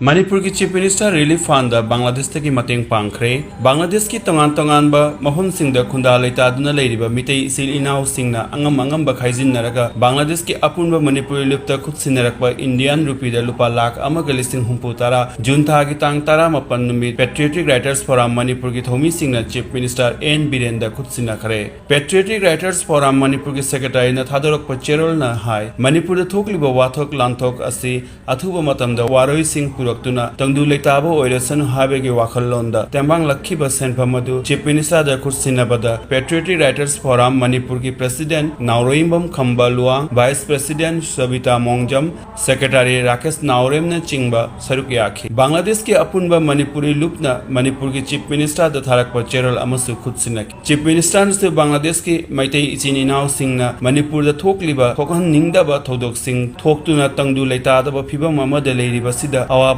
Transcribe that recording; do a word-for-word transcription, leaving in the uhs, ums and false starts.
ꯃꯅꯤꯄꯨꯔꯒꯤ Chief Minister Relief Fundꯗ ꯕꯪꯒ꯭ꯂꯥꯗꯦꯁꯇꯒꯤ ꯃꯇꯦꯡ ꯄꯥꯡꯈ꯭ꯔꯦ꯫ ꯕꯪꯒ꯭ꯂꯥꯗꯦꯁꯀꯤ ꯇꯣꯉꯥꯟ ꯇꯣꯉꯥꯟꯕ ꯃꯐꯝꯁꯤꯡꯗ ꯈꯨꯟꯗꯥ ꯂꯩꯇꯥꯗꯨꯅ ꯂꯩꯔꯤꯕ ꯃꯤꯇꯩ ꯏꯆꯤꯜ ꯏꯅꯥꯎꯁꯤꯡꯅ ꯑꯉꯝ ꯑꯉꯝꯕ ꯈꯥꯏꯖꯤꯟꯅꯔꯒ ꯕꯪꯒ꯭ꯂꯥꯗꯦꯁꯀꯤ ꯑꯄꯨꯟꯕ ꯃꯅꯤꯄꯨꯔꯤ ꯂꯨꯞꯇ ꯈꯨꯠꯁꯤꯟꯅꯔꯛꯄ ꯏꯟꯗꯤꯌꯥꯟ ꯔꯨꯄꯤꯗ ꯂꯨꯄꯥ ꯂꯥꯈ ꯑꯃꯒ ꯂꯤꯁꯤꯡ ꯍꯨꯝꯐꯨ ꯇꯔꯥ ꯖꯨꯟ ꯊꯥꯒꯤ ꯇꯥꯡ ꯇꯔꯥꯃꯥꯄꯟ ꯅꯨꯃꯤꯠ Patriotic Writers Forum ꯃꯅꯤꯄꯨꯔꯒꯤ ꯊꯧꯃꯤꯁꯤꯡꯅ Chief Minister ꯑꯦꯟ ꯕꯤꯔꯦꯟꯗ ꯈꯨꯠꯁꯤꯟꯅꯈ꯭ꯔꯦ꯫ Patriotic Writers Forum ꯃꯅꯤꯄꯨꯔꯒꯤ Secretaryꯅ ꯊꯥꯗꯣꯔꯛꯄ ꯆꯦꯔꯣꯜꯅ ꯍꯥꯏ, ꯃꯅꯤꯄꯨꯔꯗ ꯊꯣꯛꯂꯤꯕ ꯋꯥꯊꯣꯛ ꯂꯥꯟꯊꯣꯛ ꯑꯁꯤ ꯑꯊꯨꯕ ꯃꯇꯝꯗ ꯋꯥꯔꯣꯏꯁꯤꯡ ꯄꯨꯔꯛꯇꯨꯅ ꯇꯪꯗꯨ ꯂꯩꯇꯥꯕ ꯑꯣꯏꯔꯁꯅꯨ ꯍꯥꯏꯕꯒꯤ ꯋꯥꯈꯜꯂꯣꯟꯗ ꯇꯦꯡꯕꯥꯡꯂꯛꯈꯤꯕ ꯁꯦꯟꯐꯝ ꯑꯗꯨ Chief Ministerꯗ ꯈꯨꯠꯁꯤꯟꯅꯕꯗ Patriotic Writers Forum ꯃꯅꯤꯄꯨꯔꯒꯤ President ꯅꯥꯎꯔꯣꯏꯕꯝ ꯈꯝꯕ Luwang, Vice President Sabita ꯃꯣꯡꯖꯝ, Secretary Rakesh ꯅꯥꯎꯔꯦꯝꯅ ꯆꯤꯡꯕ ꯁꯔꯨꯛ ꯌꯥꯈꯤ꯫ ꯕꯪꯒ꯭ꯂꯥꯗꯦꯁꯀꯤ ꯑꯄꯨꯟꯕ ꯃꯅꯤꯄꯨꯔꯤ ꯂꯨꯞꯅ ꯃꯅꯤꯄꯨꯔꯒꯤ Chief Ministerꯗ ꯊꯥꯔꯛꯄ ꯆꯦꯔꯣꯜ ꯑꯃꯁꯨ ꯈꯨꯠꯁꯤꯟꯅꯈꯤ꯫ Chief Ministerꯅꯁꯨ ꯕꯪꯒ꯭ꯂꯥꯗꯦꯁꯀꯤ ꯃꯩꯇꯩ ꯏꯆꯤꯟ ꯏꯅꯥꯎꯁꯤꯡꯅ ꯃꯅꯤꯄꯨꯔꯗ ꯊꯣꯛꯂꯤꯕ ꯊꯣꯛꯍꯟꯅꯤꯡꯗꯕ ꯊꯧꯗꯣꯛꯁꯤꯡ ꯊꯣꯛꯇꯨꯅ ꯇꯪꯗꯨ ꯂꯩꯇꯥꯗꯕ ꯐꯤꯕꯝ ꯑꯃꯗ ꯂꯩꯔꯤꯕꯁꯤꯗ ꯑꯋꯥꯕ